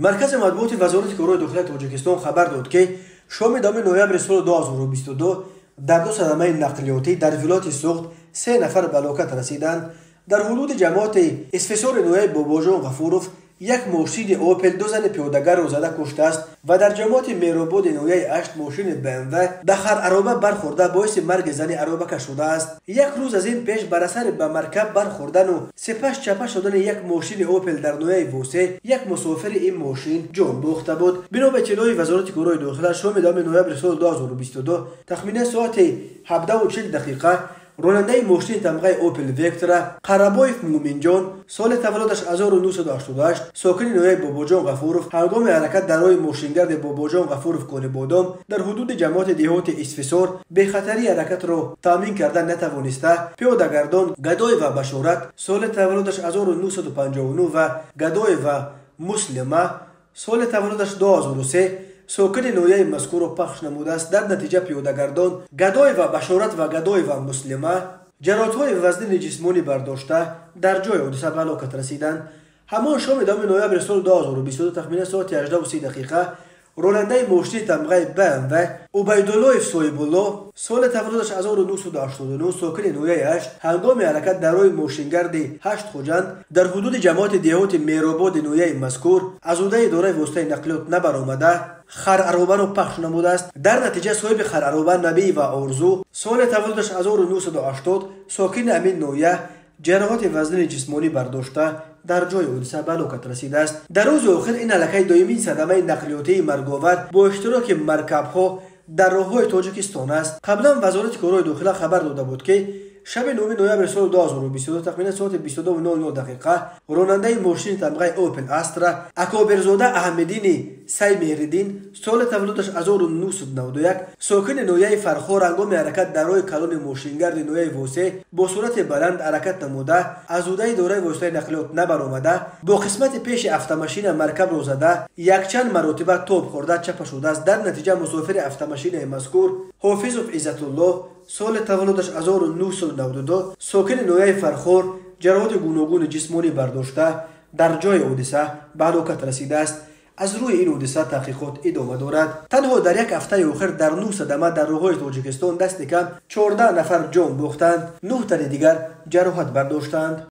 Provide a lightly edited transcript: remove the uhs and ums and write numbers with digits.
Маркази матбуоти Вазорати корҳои дохилаи Тоҷикистон хабар дод, ки шоми 10 ноябри соли 2022 дар ду садамаи нақлиётӣ дар вилояти Суғд 3 нафар ба ҳалокат расиданд. Дар ҳудуди ҷамоати Исфисори ноҳияи Бобоҷон Ғафуров як мошини Опел ду зани пиёдагарро зада куштааст ва дар ҷамоати Мерободи ноҳияи Ашт мошини БМВ ба хар-ароба бархӯрда боиси марги зани аробакаш шудааст. Як рӯз аз ин пеш бар асари ба маркаб бархӯрдану сипас чапа шудани як мошини Опел дар ноҳияи Восе як мусофири ин мошин ҷон бохта буд. Бино ба иттилои Вазорати корҳои дохила, шоми 10 ноябри соли 2022 тахминан соати 17:40 ронандаи мошини тамғаи Опел Вектра Қарабоев Муминҷон, соли таваллудаш 1988, сокини ноҳияи Бобоҷон Ғафуров, ҳангоми ҳаракат дар роҳи мошингарди Бобоҷон Ғафуров Конибодом дар ҳудуди ҷамоати деҳоти Исфисор бехатарии ҳаракатро таъмин карда натавониста, пиёдагардон Гадоева Башорат, соли таваллудаш 1959 ва Гадоева Муслима, соли таваллудаш 2003, сокини ноҳияи мазкурро пахш намудааст. Дар натиҷа пиёдагардон Гадоева Башорат ва Гадоева Муслима ҷароҳатҳои вазнини ҷисмонӣ бардошта дар ҷои ҳодиса ба ҳалокат расиданд. Ҳамон шоми 10 ноябри соли 2022 тахминан соати 18:30 ронандаи мошини тамғаи БМВ Убайдуллоев Соҳибулло, соли таваллудаш 1989, сокини ноҳияи Ашт, ҳангоми ҳаракат дар роҳи мошингарди Ҳашт Хуҷанд дар ҳудуди ҷамоати деҳоти Мерободи ноҳияи мазкур аз ӯҳдаи идораи воситаи нақлиёт набаромада хар-аробаро пахш намудааст. Дар натиҷа соҳиби хар-ароба Набиева Орзу, соли таваллудаш 1980, сокини ҳамин ноҳия, ҷароҳати вазнини ҷисмонӣ бардошта дар ҷои ҳодиса ба ҳалокат расидааст. Дар рӯзи охир ин аллакай доимии садамаи нақлиётии марговар бо иштироки маркабҳо дар роҳҳои Тоҷикистон аст. Қаблан Вазорати корҳои дохила хабар дода буд, ки шаби 9 ноябри соли 2022 тахминан соати 22:00 ронандаи мошини тамғаи Опел Астра Акобирзода Аҳмеддини Саймеҳриддин, соли таваллудаш 1991, сокини ноҳияи Фархор, ҳангоми ҳаракат дар роҳи калони мошингарди ноҳияи Восе бо суръати баланд ҳаракат намуда, аз ӯҳдаи идораи воситаи нақлиёт набаромада, бо қисмати пеши автомашина маркабро зада, якчанд маротиба тоб хӯрда чапа шудааст. Дар натиҷа мусофири автомашинаи мазкур Ҳофизов Иззатуллоҳ, соли таваллудаш 1992, сокини ноҳияи Фархор, ҷароҳати гуногуни ҷисмонӣ бардошта дар ҷои ҳодиса ба ҳалокат расидааст. Аз рӯи ин ҳодиса таҳқиқот идома дорад. Танҳо дар як ҳафтаи охир дар 9 садама дар роҳҳои Тоҷикистон дасти кам 14 нафар ҷон бохтанд, 9 тани дигар ҷароҳат бардоштанд.